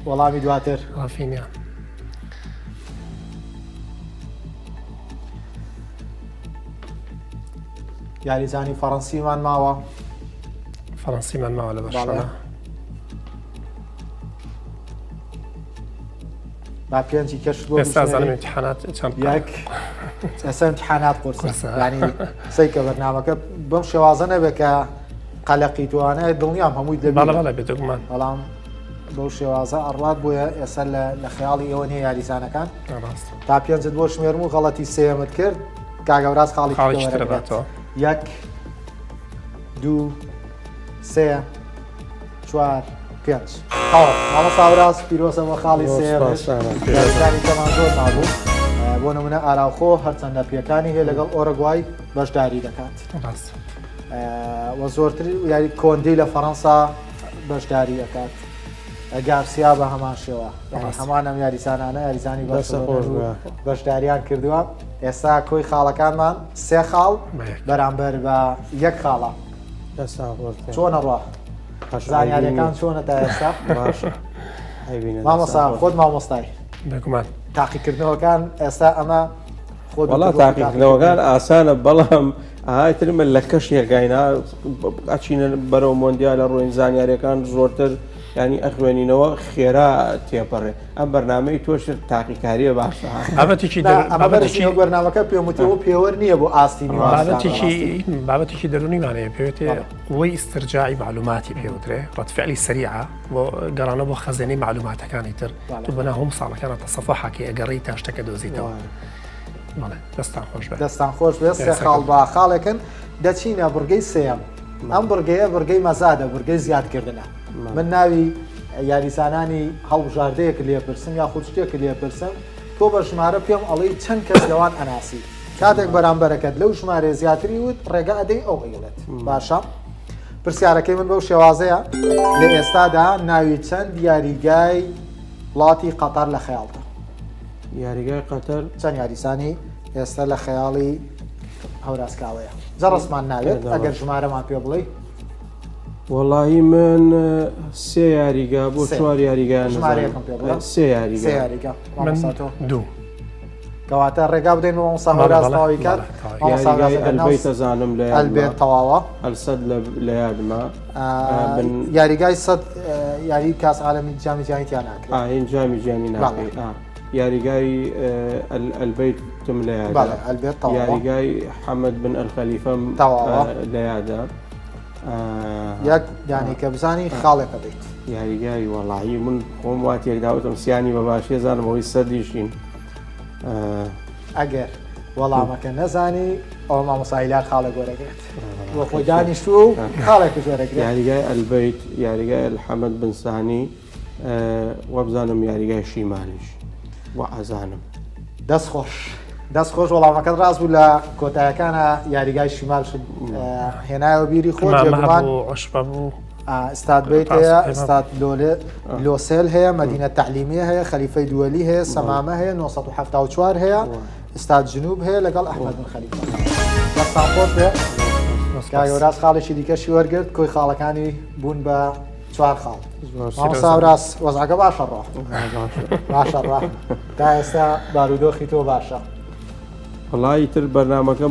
وەڵامی دواتر ڕافینیا یاریزانی فەڕەنسیمان ماوە فەڕەنسیمان ماوە لە بەرشلۆنە با پێنجی کەش بۆ ئێستا زانم امتحانات چەند یەک ئێستا امتحانات قورسە ینی قسەی کە بەرنامەکە بەم شێوازە نەبێت کە قەلەقی توانە دڵنیام هەمووی دەبێت بەڵێ بێگومان بەڵام بەو شێوازە ئەڕات بۆیە ئێستا لە خەیاڵی ئێوە نیە یاریزانەکان تا پێنجت بۆ شمێرم و غەڵەتی سێمت کرد کاگەوراز خاڵی خاڵی یەک دوو سێ چوار پێنج تەواو مامۆستا هەوراز پیرۆزە بۆ خاڵی سێیەمش یاریزانی کەمان زۆر مابوو بۆ نمونە ئاراوخۆ هەرچەندە پێکانی هەیە لەگەڵ ئۆرەگوای بەشداری دەکات ڕاست و زۆرتر یاری کۆندی لە فەڕەنسا بەشداری ئەکات گارسیا بە هەمان شێوە هەمان ئەم یاریزانانە یاریزانی بەشداریان کردووە ئێستا کۆی خاڵەکانمان سێ خاڵ بەرامبەر بە یەک خاڵە چۆنە ڕوا زانیاریەکان چۆنە تا ئێستا مامۆستا خۆت مامۆستای بێگومان تاقیکردنەوەکان ئێستا ئەمە خۆت وەڵا تاقیکردنەوەکان ئاسانە بەڵام ئاهاتر من لە کەشێکاینا ئەچینە بەرەو مۆندیالە ڕۆین زانیاریەکان زۆرتر ینی ئەخوێنینەوە خێرا تێپەڕێ ئەم بەرنمەی تۆش تاقیکاریە باشە بابەتێکی بابەتێکی بەرنمەکە پێم وتەوە پێوەر نییە بۆ ئاستی بابەتێکی بابەتێکی دەرونیمانەیە پێوێتێ قوەی ئیسترجاعی معلوماتی پێوترێ ڕەتفعلی سەریعە بۆ گەڕانە بۆ خەزێنەی معلوماتەکانی تر تو بەنا هەموو ساڵەکانە تەسەفحەکەی ئەگەڕی تا شتەکە دۆزیتەوە دەستان خۆش بێت دەستان خۆش بێت سێ خاڵ بە خاڵێکن دەچینە بڕگەی سێیەم ئەم بڕگەیە بڕگەی مەزادە بڕگەی زیادکردنە من ناوی یاریزانانی هەڵبژاردەیەک لێپرسم یاخود شتێک لێپرسم تۆ بە ژمارە پێم ئەڵێی چەند کەس لەوان ئەناسی کاتێک بەرامبەرەکەت لەو ژمارەیە زیاتری وت ڕێگە ئەدەی ئەو ئەیڵێت باشە پرسیارەکەی من بەو شێوازەیە لە ئێستادا ناوی چەند یاریگای وڵاتی قەتەر لە خەیاڵتە یاریگای قەتەر چەند یاریزانی ئێستا لە خەیاڵی هەورازکاوەیە جەڕسمان ناوێت ئەگەر ژمارەمان پێ بڵێ وەڵاهی من سێ یاریگا بۆ چوار یاریگا سێ یاریگا دوو کەواتە ڕێگا بدەین بە مامۆستا هەوراز تەواوی کات مامۆستا هەوراز ئەگەر ناو ئەلبەیت ئەزانم لە یادمە ئەلبێت تەواوە ئەلسەد لە یادمە یاریگای سەد یاری کاس عالەمی جامی جیهانی تیا ناکرێت ئاین جامی جیهانی ناکرێت یاریگای ئەلبەیتم لە یادە ئەلبێت تەواوە یاریگای حەمەد بن ئەلخەلیفەم تەواوە لە یادە یەک یانی کە بزانی خاڵێکە بیت یاریگای وەڵایی من خۆم وا تێکداوتم سیانی بە باشیە زانم ئەوەی سەدیشین ئەگەر وەڵامەکە نەزانی ئەوە مامۆستا هیلال خاڵێک وەرەگرێت بۆ خۆی دانیشتووە و خاڵێک وەرەگرێت یاریگای ئەلبەیت یاریگای ئەلحەمەد بن سانی وابزانم یاریگای شیمالیش و ئەزانم. دەست خۆش دەست خۆش وەڵامەکەت ڕاست بوو لە کۆتایەکانە یاریگای شیمال هێنایەوە بیری خۆ عشبە بوو ئستاد بیت هەیە ئستاد لۆسێل هەیە مەدینە تعلیمیە هەیە خەلیفەی دووەلی هەیە سەمامە هەیە 974 هەیە ئستاد جنوب هەیە لەگەڵ ئەحمەد بن خەلیفە دەستان خۆش بێ. کاک هەوراز خاڵێکی دیکەشی وەرگرت کۆی خاڵەکانی بوون بە چوار خاڵ. مامۆستا هەوراز وەزعەکە باشە ڕۆ باشە ڕا تا ئێستا بارودۆخی تۆ باشە. وەڵا ئیتر بەرنامەکە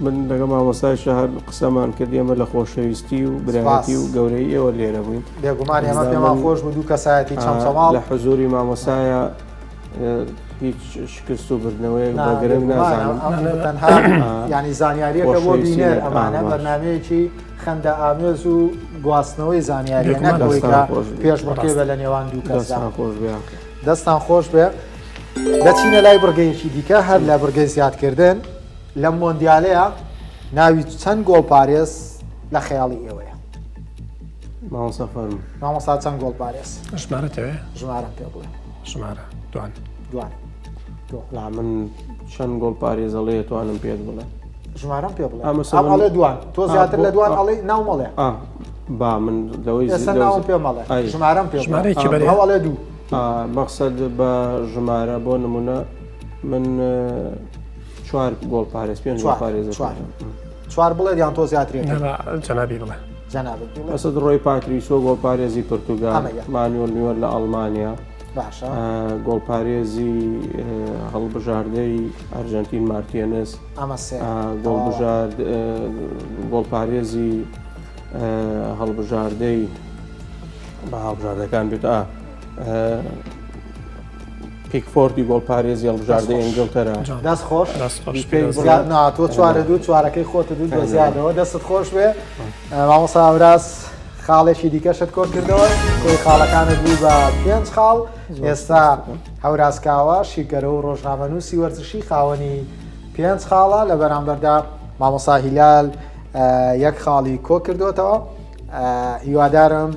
من لەگە مامۆستای شەهر قسەمان کرد ئێمە لە خۆشەویستی و برایەتی و گەورەی ئێوە لێرە بووین بێگومان ئێمە پێمان خۆش بوو دوو کەسایەتی چەمچەماڵ لە حزوری مامۆستایە هیچ شکست و بردنەوەیەک بە گرنگ نازانم تەنها ینی زانیاریەکە بۆ بینەر ئەمانە بەرنمەیەکی خەندە ئامێز و گواستنەوەی زانیاری نەکەوەی پێش بڕکێ بە لە نێوان دوو کەسدا خۆش بێ دەستان خۆش بێ دەچینە لای بڕگەیەکی دیکە هەر لە بڕگەی زیادکردن لەم مۆندیالەیە ناوی چەند گۆڵپارێز لە خەیاڵی ئێوەیە مامۆستا فەرموو مامۆستا چەند گۆڵپارێز ژمارەتەوێ ژمارەم پێ بڵێ ژمارە دوان دوان تۆ لا من چەند گۆڵپارێز ئەڵێ توانم پێت بڵێ ژمارەم پێ بڵێ ئەڵێ دوان تۆ زیاتر لە دوان ئەڵێ ناو مەڵێ با من لەوەی ناوم پێ مەڵێ ژمارەم پێ ژمارەیەکی بەرێ ئەڵێ دوو مەقسەد بە ژمارە بۆ نمونە من چوار گۆڵ پارێز پێنج گۆڵ پارێز چوار چوار بڵێ یان تۆ زیاترێ جەنابی بڵێ جەنابت بڵێ مەسەد ڕۆی پاتریسۆ گۆڵ پارێزی پرتوگال مانوێل نوێر لە ئەڵمانیا باشە گۆڵپارێزی هەڵبژاردەی ئەرجنتین مارتێنس ئەمە سێ گۆڵبژارد گۆڵپارێزی هەڵبژاردەی بە هەڵبژاردەکان بێت ئا پیکفۆردی گۆڵپارێزی هەڵبژاردەی ئینگلتەرا. دەست خۆش نا تۆ چوارە دوو چوارەکەی خۆتە دوو دۆزیانەوە دەستت خۆش بێ مامۆستا هەوراز خاڵێکی دیکەشت کۆ کردەوە کۆی خاڵەکانت بوو بە پێنج خاڵ ئێستا هەورازکاوە شیکەرە و ڕۆژنامەنووسی وەرزشی خاوەنی پێنج خاڵە لە بەرامبەردا مامۆسا هیلال یەک خاڵی کۆ کردوتەوە هیوادارم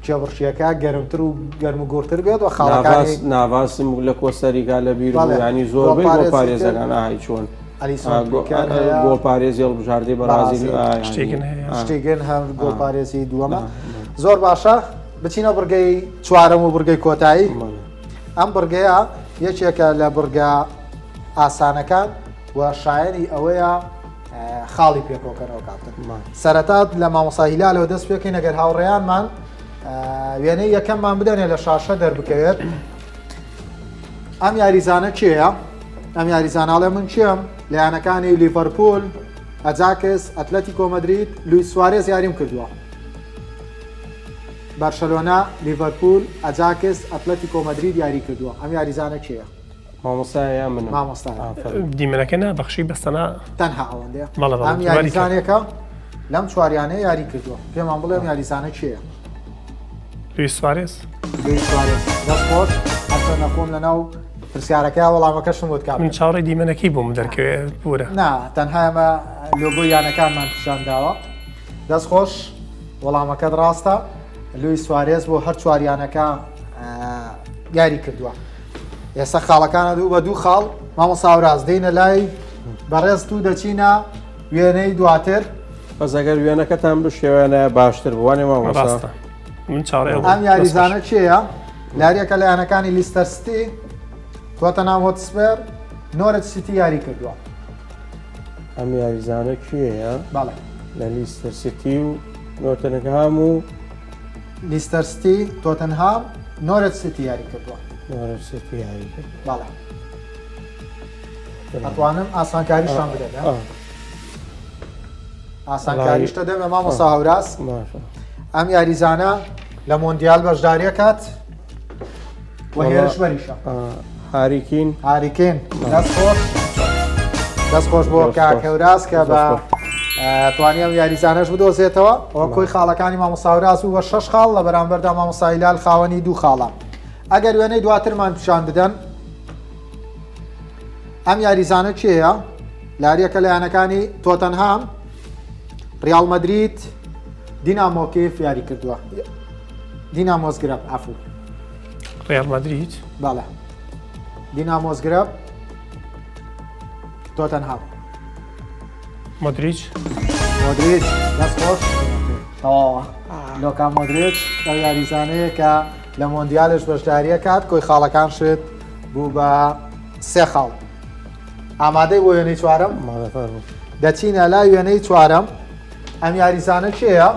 کێبڕکێکە گەرمتر و گەرم و گوڕتر بێت و خاڵەکانی ناڤاسم لە کۆستاریکا لە بیر ینی زۆربەی گۆڵپارێزەکان ئاهای چۆن گۆڵپارێزی هەڵبژاردەی بەرازیل شتێگن هەم گۆڵپارێزی دووەمە زۆر باشە بچینە بڕگەی چوارەم و بڕگەی کۆتایی ئەم بڕگەیە یەکێکە لە بڕگە ئاسانەکان و شایەنی ئەوەیە خاڵی پێکۆکەرەوە کاپتن سەرەتا لە مامۆسا هیلالەوە دەست پێکەین ئەگەر هاوڕێیانمان وێنەی یەکەممان بدەنێ لە شاشە دەربکەوێت ئەم یاریزانە کێیە؟ ئەم یاریزاناڵێ من کێم لە یانەکانی لیڤەرپول ئەجاکس ئەتلەتیکۆ مەدرید لویس سوارێز یاریم کردووە بەرشەلۆنە لیڤەرپول ئەجاکس ئەتلەتیکۆ مەدرید یاری کردووە ئەم یاریزانە کێیە؟ مامۆستایە یا منم؟ مامۆستایە. ئافەرین. دیمەنەکە نا بەخشی بەس تەنها تەنها ئەوەندەیە. بەڵێ بەڵێ ئەم یاریزانێکە لەم چواریانەیە یاری کردووە پێمان بڵێ ئەم یاریزانە کێیە؟ لویس سوارێز. لویس سوارێز دەست خۆش هەرچەندە خۆم لەناو پرسیارەکەیا وەڵامەکەشم وت کاکە. من چاوەڕێی دیمەنەکەی بووم دەرکەوێ بورە. نا تەنها ئێمە لۆگۆی یانەکانمان پیشان داوە. دەست خۆش وەڵامەکەت ڕاستە لویس سوارێز بۆ هەر چوار یانەکە یاری کردووە. ئێستا خاڵەکانە دوو بە دوو خاڵ مامۆستا هەوراز دێینە لای بەڕێز تو دەچینە وێنەی دواتر. بەس ئەگەر وێنەکەتان بشێوێنە باشتر بوو وانێ مامۆستا؟ ڕاستە من چاوەڕێ بووم. ئەم یاریزانە کێیە؟ لاریەکە لە یانەکانی لیستەر ستی، تۆتەنهام هۆتسپێر، نۆرچ سیتی یاری کردووە. ئەم یاریزانە کێیە؟ بەڵێ. لە لیستەر سیتی و نۆتنگهام و لیستەر ستی، تۆتنهام، نۆرچ سیتی یاری کردووە. نۆرچ سیتی یاری کردووە. بەڵێ. ئەتوانم ئاسانکاریشتان بدەم. ئاسانکاریشتە دەمە مامۆستا هەوراز. ئەم یاریزانە لە مۆندیال بەشداریە کات و هێرشبەریشە. هاریکین. هاریکین دەست خۆش. دەست خۆش بۆ کاک هەوراز کە بە توانی ئەم یاریزانەش بدۆزێتەوە ئەوە کۆی خاڵەکانی مامۆستا هەوراز بوو بە شەش خاڵ لە بەرامبەردا مامۆستا هیلال خاوەنی دوو خاڵە ئەگەر وێنەی دواترمان پیشان بدەن ئەم یاریزانە کێیە لاریەکە لە یانەکانی تۆتەنهام ریال مەدرید دینامۆ کیێڤ یاری کردووە دینامۆ زگرەب عەفو ریال مەدرید بەڵێ دینامۆ زگرەب تۆتەنهام مۆدریچ مۆدریچ دەست خۆش تەواوە لۆکا مۆدریچ ئەو یاریزانەیە کە لە مۆندیالش بەشداریە کات کۆی خاڵەکان شت بوو بە سێ خاڵ ئامادەی بۆ وێنەی چوارەم؟ دەچینە لای وێنەی چوارەم ئەم یاریزانە کێیە؟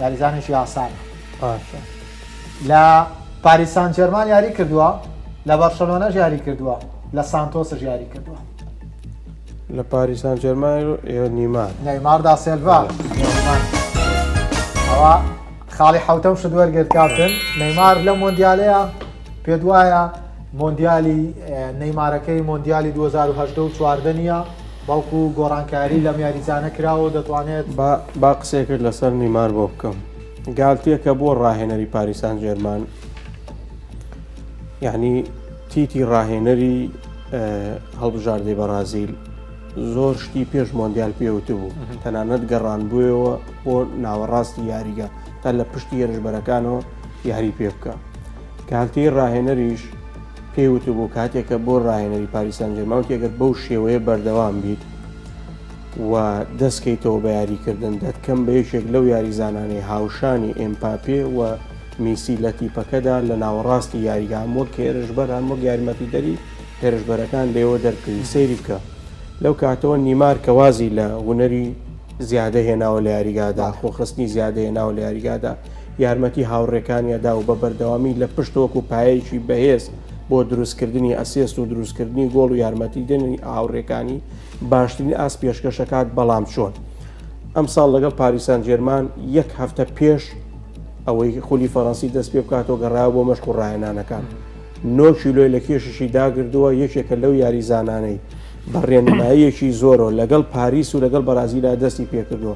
یاریزانێکی ئاسانە باشە لە پاریس سان جێرمان یاری کردووە لە بەرشەلۆنەش یاری کردووە لە سانتۆسش یاری کردووە لە پاریس سان جێرمان نیمار نەیمار دا سێلڤا ئەوە خاڵی حوتەم شت وەرگرت کاپتن نەیمار لەم مۆندیالەیە پێت وایە مۆندیالی نەیمارەکەی مۆندیالی 2018 و 14 نییە بەڵکو گۆڕانکاری لەم یاریزانە کراوە و دەتوانێت با قسەیەکت لەسەر نیمار بۆ بکەم گالتیە کە بووە ڕاهێنەری پاریس سان جێرمان یعنی تیتی ڕاهێنەری هەڵبژاردەی بەڕازیل زۆر شتی پێش مۆندیال پێوتبوو تەنانەت گەڕان بووەوە بۆ ناوەڕاستی یاریگە تا لە پشتی هێرشبەرەکانەوە یاری پێ بکە گالتی ڕاهێنەریش پێی وتبوو کاتێک کە بۆ ڕاهێنەری پاریس سان جێرمان وتی ئەگەر بەو شێوەیە بەردەوام بیت و دەستکەیتەوە بە یاریکردن دەتکەم بە یەکێک لەو یاریزانانەی هاوشانی ئێمپاپێ و میسی لە تیپەکەدا لە ناوەڕاستی یاریگا هەم وەک هێرشبەر هەم وەک یارمەتیدەری هێرشبەرەکان لێوە دەربکەوی سەیری بکە لەو کاتەوە نیمار کە وازی لە هونەری زیادە هێناوە لە یاریگادا، خۆخستنی زیادە هێناوە لە یاریگادا، یارمەتی هاوڕێکانی ئەدا و بە بەردەوامی لە پشت وەکو پایەیەکی بەهێز بۆ دروستکردنی assist و دروستکردنی گۆڵ و یارمەتیدنی هاوڕێکانی باشترین ئاست پێشکەش ئەکات، بەڵام چۆن؟ ئەمساڵ لەگەڵ پاریس سان جێرمان یەک هەفتە پێش ئەوەی خولی فەرەنسی دەست پێ بکاتەوە گەڕایەوە بۆ مەشق و ڕاهێنانەکان. نۆ کیلۆی لە کێشیشی داگردووە، یەکێکە لەو یاریزانانەی بە ڕێنماییەکی زۆرەوە لەگەڵ پاریس و لەگەڵ بەرازیلا دەستی پێکردووە،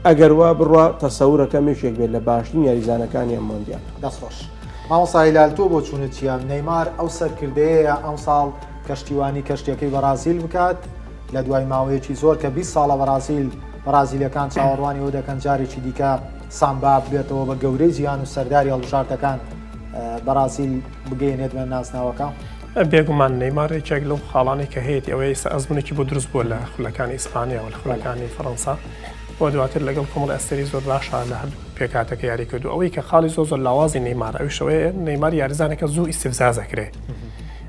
ئەگەر وا بڕوا تەسەورەکەم یەکێک بێت لە باشترین یاریزانەکانی ئەم مۆندیالە. دەست خۆش. مامۆستا هیلال تۆ بۆچوونت چییە؟ نەیمار ئەو سەرکردەیەیە ئەمساڵ کەشتیوانی کەشتیەکەی بەرازیل بکات لە دوای ماوەیەکی زۆر کە 20 ساڵە بەرازیل بەرازیلەکان چاوەڕوانی ئەوە دەکەن جارێکی دیکە سامبا ببێتەوە بە گەورەی جیهان و سەرداری هەڵبژاردەکان بەرازیل بگەیەنێت بە نازناوەکە؟ بێگومان نەیمار یەکێک لەو خاڵانەی کە هەیەتی ئەوەیە ئێستا ئەزمونێکی بۆ دروست بووە لە خولەکانی ئیسپانیا و لە خولەکانی فەرەنسا و دواتر لەگەڵ کۆمەڵی ئەستێرەی زۆر باشە لە هەردوو پێکهاتەکە یاری کردو ئەوەی کە خاڵی زۆر زۆر لاوازی نەیمار ئەویش ئەوەیە نەیمار یاریزانێکە زوو ئیستفزاز ئەکرێ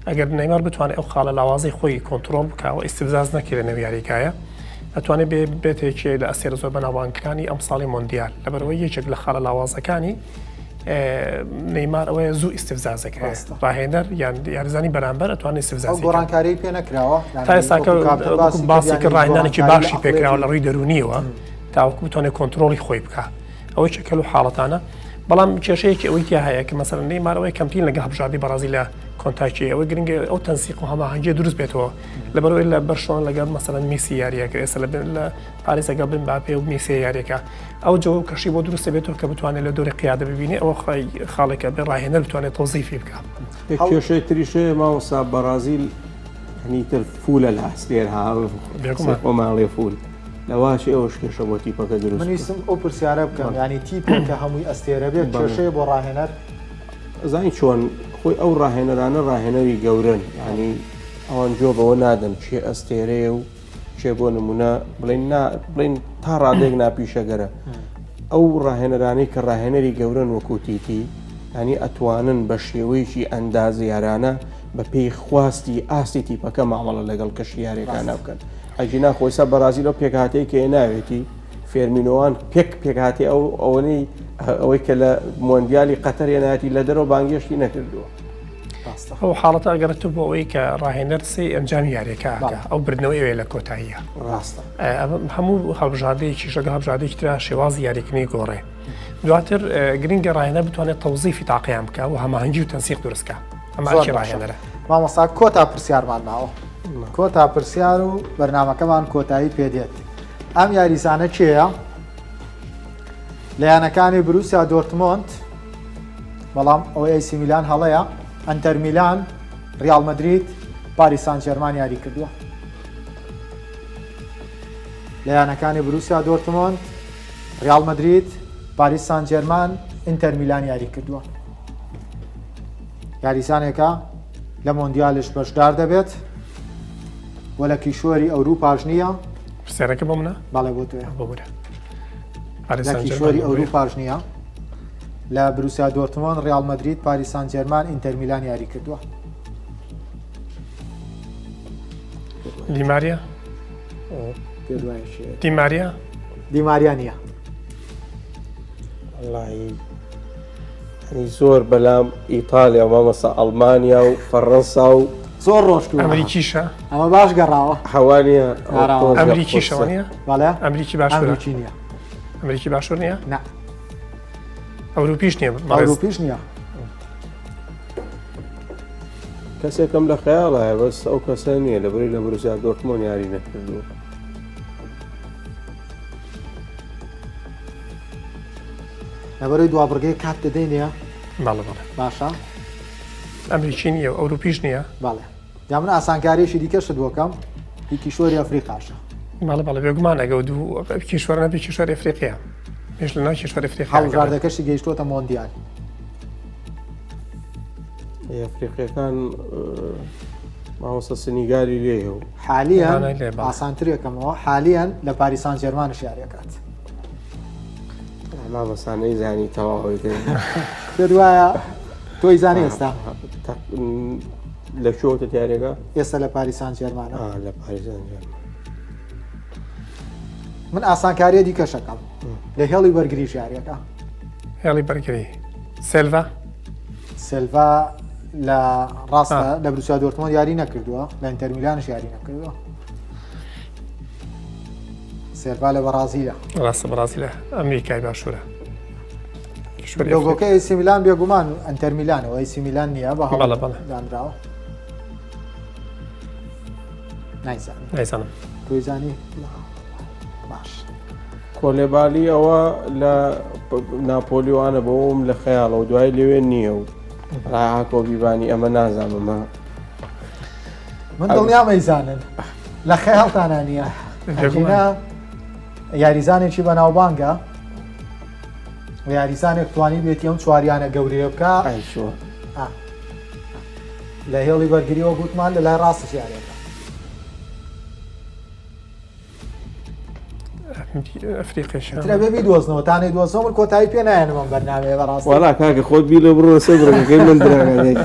ئەگەر نەیمار بتوانێت ئەو خاڵە لاوازەی خۆی کۆنترۆڵ بکا و ئیستفزاز نەکرێ لەنێو یاریگایە ئەتوانێت بێ بێتە یەکێ لە ئەستێرە زۆر بەناوبانگەکانی ئەمساڵی مۆندیال لەبەرئەوەی یەکێک لە خاڵە لاوازەکانی نەیمار ئەوەیە زوو ئیستفزازێک هەیە ڕاهێنەر یان یاریزانی بەرامبەر ئەتوانێت ئیستفزازی گۆڕانکاری پێ نەکراوە تا ئێستاکە باسی کرد ڕاهێنانێکی باشی پێکراوە لە ڕووی دەروونیەوە تاوەکو بتوانێت کۆنترۆڵی خۆی بکە ئەوەی چەکەل و حاڵەتانە بەڵام کێشەیەکی ئەوەی تیا هەیە کە مەسەلەن نەیمار ئەوەی کەمترین لەگەڵ هەڵبژاردەی بەڕازیل لە contact ی ئەوەی گرنگە ئەو تەنسیق و هەماهەنگیە دروست بێتەوە لەبەرەوەی لە بەرشۆن لەگەڵ مەسەلەن میسی یاریەکە ئێستا لە پاریس لەگەڵ مباپێ و میسی یاریەکە ئەو جەو و کەشی بۆ دروست دەبێتەوە کە بتوانێت لە دۆری قیادە ببینێ ئەوە خی خاڵێکە بێ ڕاهێنەر بتوانێت تەوزیفی بکە. کێشەی تریش هەیە مامۆستا بەڕازیل هەنی تر فولە لە ئەستێر ها خۆماڵێ فول لەواش ئێوەش کێشە بۆ تیپەکە دروست من ویستم ئەو پرسیارە بکەم ینی تیپێک کە هەمووی ئەستێرە بێت کێشەیە بۆ ڕاهێنەر زانی چۆن خۆی ئەو ڕاهێنەرانە ڕاهێنەری گەورن ینی ئەوان جۆ بەوە نادەن کێ ئەستێرەیە و کێ بۆ نمونە بڵین نا بڵین تا ڕادێک ناپیشەگەرە ئەو ڕاهێنەرانەی کە ڕاهێنەری گەورن وەکو تیتی ینی ئەتوانن بە شێوەیەکی ئەندازیارانە بە پێی خواستی ئاستی تیپەکە مامەڵە لەگەڵ کەشی یاریەکانە بکەن ئەگینا خۆیسا بەڕازیل ئەو پێکهاتەی کە هێناوێتی فێرمینۆوان پێک پێکهاتی ئەو ئەوەی ئەوەی کە لە مۆندیالی قەتەر هێنایەتی لە دەرەوە بانگێشتی نەکردووە. ئەو حاڵەتە ئەگەڕێتەوە بۆ ئەوەی کە ڕاهێنەر سێ ئەنجامی یاریەکە ئەکا ئەو بردنەوەی ئەوێ لە کۆتاییە ڕاستە هەموو هەڵبژاردەیەکی شەگە هەڵبژاردەیەکی ترا شێوازی یاریکردنی گۆڕێ دواتر گرنگە ڕاهێنەر بتوانێت تەوزیفی تاقیان بکە و هەماهەنگی و تەنسیق دروستکە ئەمە ئەرکی ڕاهێنەرە. مامۆستا کۆتا پرسیارمان ماوە کۆتا پرسیار و بەرنمەکەمان کۆتایی پێدێت ئەم یاریزانە کێیە؟ لە یانەکانی بروسیا دۆرتمۆند بەڵام ئەوەی ئەیسی میلان هەڵەیە ئەنتەر میلان ریال مەدرید پاریس سان جێرمان یاری کردووە لە یانەکانی بروسیا دۆرتمۆند ریال مەدرید پاریس سان جێرمان ئینتەر میلان یاری کردووە یاریزانێکە لە مۆندیالش بەشدار دەبێت و لە کیشوەری ئەوروپاش نییە. پرسیارەکە بۆ منە؟ بەڵێ بۆ تۆیە. ببورە. لە کیشوەری ئەوروپاش نییە. لە بروسیا دۆرتمۆند، ریال مەدرید، پاریس سان جێرمان، ئینتەر میلان یاری کردووە. دیماریا؟ پێ دوایە شێ دیماریا دیماریا نییە. وەڵایی هەنی زۆر بەلام ئیتالیا و مامۆستا ئەڵمانیا و فەڕەنسا و زۆر ڕۆشتووە ئەمریکیشە ئەمە باش گەڕاوە هەوانیە ئەمریکیشەوە نیە بەڵێ ئەمریکی باشوورە ئەمریکی نییە ئەمریکی باشوور نییە نا ئەوروپیش نییە ئەوروپیش نییە کەسێکم لە خەیاڵایە بەس ئەو کەسە نییە لە بری لە بروسیا دۆرتمۆن یاری نەکردووە. لەبەرەی دوابڕگەی کات دەدەینێ بەڵێ بەڵێ باشە ئەمریکی نییە و ئەوروپیش نییە بەڵێ یا من ئاسانکاریشی دیکەشت بۆکەم هی کیشوەری ئەفریقاشە بەڵێ بەڵێ بێگومان ئەگە دوو کیشوەر نەبی کیشوەر ئەفریقیە پێش لە ناو کیشوەر ئەفریقیا هەڵبژاردەکەشی گەیشتۆتە مۆندیال ئەفریقیەکان مامۆستا سنیگالی لێیە و حالیان ئاسانترێکەمەوە حالیان لە پاریسان جێرمانش یاریەکات مامۆستا نەیزانی تەواوی پێت وایە تۆی زانی ئێستا لە شۆتە دیارەکە ئێستا لە پاریسان جێرمانە لە پاریسان جێرمان من ئاسانکاریە دیکەشەکەم لە هێڵی بەرگری ژاریەکە هێڵی بەرگری سێلڤا سێلڤا لە ڕاستە لە بروسیا دۆرتمۆند یاری نەکردووە لە ئینتەرمیلانش یاری نەکردووە سێلڤا لە بەڕازیلە ڕاستە بەڕازیلە ئەمریکای باشوورە لۆگۆکە ئەیسی میلان بێگومان ئەنتەر میلانەوە ئەیسی میلان نییە بە هەڵە بەڵێ دانراوە نایزانم نایزانم تۆی زانی باش کۆلێبالی ئەوە لە ناپۆلیوانە بۆم لە خەیاڵەوە دوای لەوێ نییە و ڕاکۆ بیبانی ئەمە نازانمە من دڵنیام ئەیزانن لە خەیاڵتانە نییە ئەگینا یاریزانێکی بەناوبانگە یاریزانێک توانی بێتی ئەم چواریانە گەورەیە بکە لە هێڵی بەرگریەوە گوتمان لە لای ڕاست یاریەکە ئەفریقیشترە بێ بیدۆزنەوە تا نەیدۆزەوە من کۆتایی پێ نایەنم ئەم بەرنامەیە بەڕاست وەڵا کاکە خۆت بیلە بڕۆ سەر بڕگەکەی من دراگەی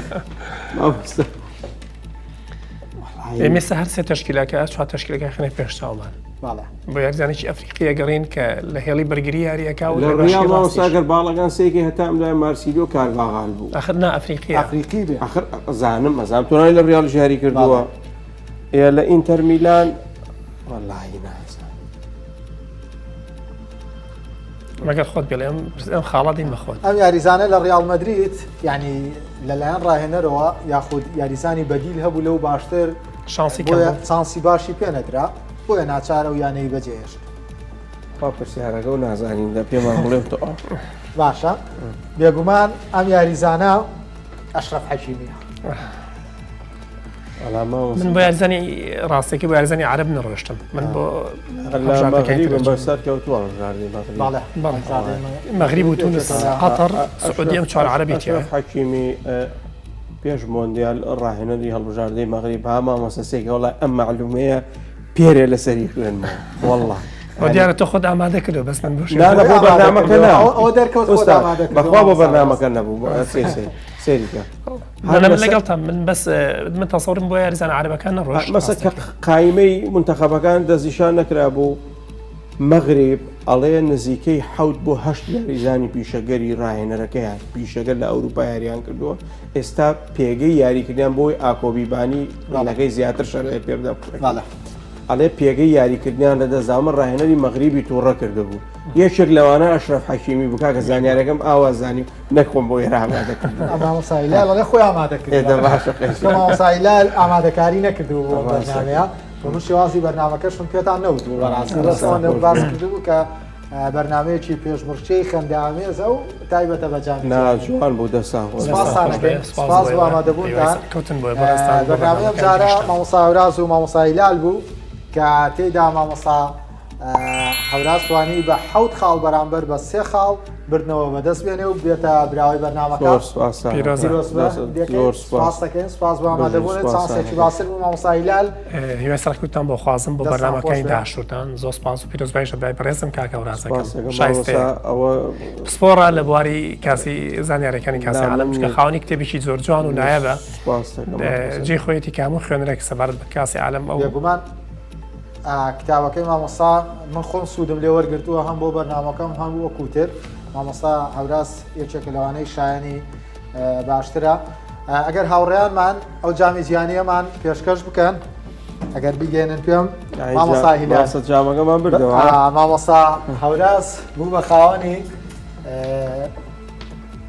ئێمێستا هەر سێ تەشکیلەکە چوار تەشکیلەکە خنە پێش چاومان بۆ یاریزانێکی ئەفریقیە گەڕین کە لە هێڵی بەرگری یاریەکە و لە ڕیاڵ مامۆستا گەر باڵەکان سێکی هەتا ئەم لای مارسیلۆ کارڤاغال بوو ئەخر نا ئەفریقی ئەفریقی بێ ئەخر زانم ئەزانم تۆنای لە ڕیاڵ یاری کردووە ئێ لە ئینتەر میلان وەڵاهی نازانم. مەگەر خۆت بڵێ ئەم خاڵە دین بەخۆت ئەم یاریزانە لە ڕیاڵ مەدرید یعنی لەلایەن ڕاهێنەرەوە یاخود یاریزانی بەدیل هەبوو لەو باشتر شانسی چانسی باشی پێ نەدرا بۆیە ناچارە و یانەی بەجێهێشت با پرسیارەکە و نازانین دە پێمان بڵێ تۆ باشە بێگومان ئەم یاریزانە ئەشرەف حەکیمیە من بۆ یاریزانی ڕاستەکە بۆ یاریزانی عەرەب نەڕۆشتم من بۆ مەغریب و تونس قەتەر سعودیە ئەم چوار عەرەبی تیایە حەکیمی پێش مۆندیال ڕاهێنەری هەڵبژاردەی مەغریب ها مامۆستا سێکە وڵای ئەم معلومەیە پێرێ لەسەری خوێنمەوە والله دیارە تۆ خۆت ئامادە کردو بەس من بۆ بۆ بەرنامەکە بەخوا بۆ بەرنامەکە نەبوو سێریکە من لەگەڵتان من بەس من تەسەورم بۆ یاریزانە عەرەبەکان نەڕۆشت مەسە کە قایمەی منتەخەبەکان دەستنیشان نەکرابوو مەغریب ئەڵێ نزیکەی حەوت بۆ هەشت یاریزانی پیشەگەری ڕاهێنەرەکەیان پیشەگەر لە ئەوروپا یاریان کردووە ئێستا پێگەی یاریکردیان بۆی ئاکۆبیبانی ڕانەکەی زیاتر شەرعی پێ بدەم ئەڵێ پێگەی یاریکردنیان لەدەستدا من ڕاهێنەری مەغریبی تووڕە کردبوو یەکێک لەوانە ئەشرەف حەکیمی بوو کاکە زانیارەکەم ئاوا زانی نەک خۆم بۆ ئێرە ئامادە کرد مامۆستا هیلال ئەڵێ خۆی ئامادە کرد ئێ دە باشە قەیس. کە مامۆستا هیلال ئامادەکاری نەکردبوو بۆ ئەم بەرنامەیە و من شێوازی بەرنامەکەشم پێتان نەوتبوو بەڕاستی بەس ئەوەندە باس کردبوو کە بەرنامەیەکی پێشبڕکێی خەندەئامێزە و تایبەتە بە جامی نا جوان بوو دەستان خۆش. سپاستان ئەکەین سپاس بۆ ئامادەبوونتان کەوتن بۆ بەڕێزتان بۆ بەرنامەی ئەم بەرنامەکانی جارە گشتان. مامۆستا هەوراز و مامۆستا هیلال بوو کە تێیدا مامۆستا هەوراز توانی بە حەوت خاڵ بەرامبەر بە سێ خاڵ بردنەوە بەدەست بێنێ و بێتە براوەی بەرنامەکە. زۆر سپاس پیرۆزە. پیرۆز بە دەکەین. زۆر سپاس. سپاس دەکەین سپاس بۆ ئامادەبوونت سپاس. چانسێکی باشتر بوو مامۆستا هیلال. هیوای سەرکەوتتان بۆ خوازم بۆ دەستان بەرنامەکانی خۆش بێ. داهاتووتان زۆر سپاس و پیرۆزبایش لە برای بەڕێزم کاک هەورازەکەم سپاس دەکەم شایستەیە مامۆستا ئەوە پسپۆڕە لە بواری کاسی زانیاریەکانی کاسی نا، عالەم من چونکە خاوەنی کتێبێکی زۆر جوان و نایابە سپاس دەکەم مامۆستا. جێی خۆیەتی کە هەموو خوێنەرێک سەبارەت بە کاسی عالەم ئەو بێگومان. کتابەکەی مامۆستا من خۆم سوودم لێ وەرگرتووە هەم بۆ بەرنامەکەم هەم وەکوتر مامۆستا هەوراز یەکێکە لەوانەی شایانی باشترە ئەگەر هاوڕێیانمان ئەو جامی جیانیەمان پێشکەش بکەن ئەگەر بیگەێنن پێم مامۆستا هیلال جامەکەمان بردەوە مامۆستا هەوراز بوو بە خاوەنی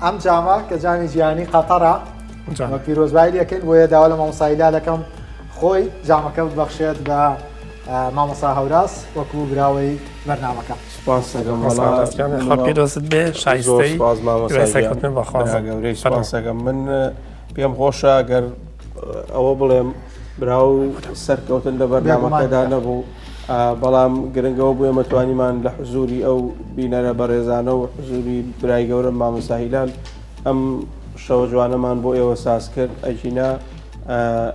ئەم جامە کە جامی جیهانی قەتەرە پیرۆزبایی لەکەین بۆیە داوا لە مامۆستا هیلال دەکەم خۆی جامەکە ببەخشێت بە مامۆستا هەوراز وەکو براوەی بەرنامەکە. سپاس دەکەم وەڵا پیرۆزت بێ شایستەی سپاس مامۆستا سەرکەوتن بەخوازم گەورەی سپاس دەکەم من پێم خۆشە گەر ئەوە بڵێم برا و سەرکەوتن لە بەرنامەکەدا نەبوو بەڵام گرنگەوە بوو ئێمە توانیمان لە حزوری ئەو بینەرە بەڕێزانە و حزوری برای گەورە مامۆستا هیلال ئەم شەوە جوانەمان بۆ ئێوە ساز کرد ئەگینا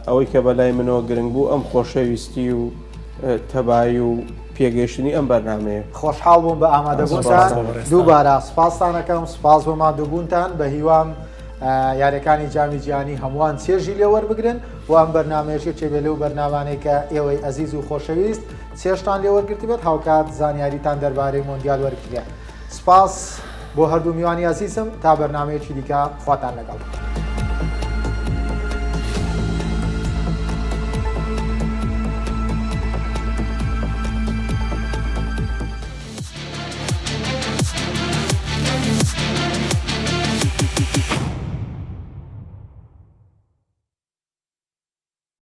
ئەوەی کە بەلای منەوە گرنگ بوو ئەم خۆشەویستی و تەبایی و پێگەیشتنی ئەم بەرنمەیە. خۆشحاڵ بووم بە ئامادەبوونتان دووبارە سوپاستان ئەکەم سوپاس بۆ ماندووبوونتان بە هیوام یاریەکانی جامی جیهانی هەمووان چێژی لێ وەربگرن و ئەم بەرنامەیەش یەکێ بێ لەو بەرنامانەی کە ئێوەی ئەزیز و خۆشەویست چێژتان لێ وەرگرتبێت هاوکات زانیاریتان دەربارەی مۆندیال وەرگرێت سوپاس بۆ هەردوو میوانی ئازیزم تا بەرنامەیەکی دیکە خواتان لەگەڵ.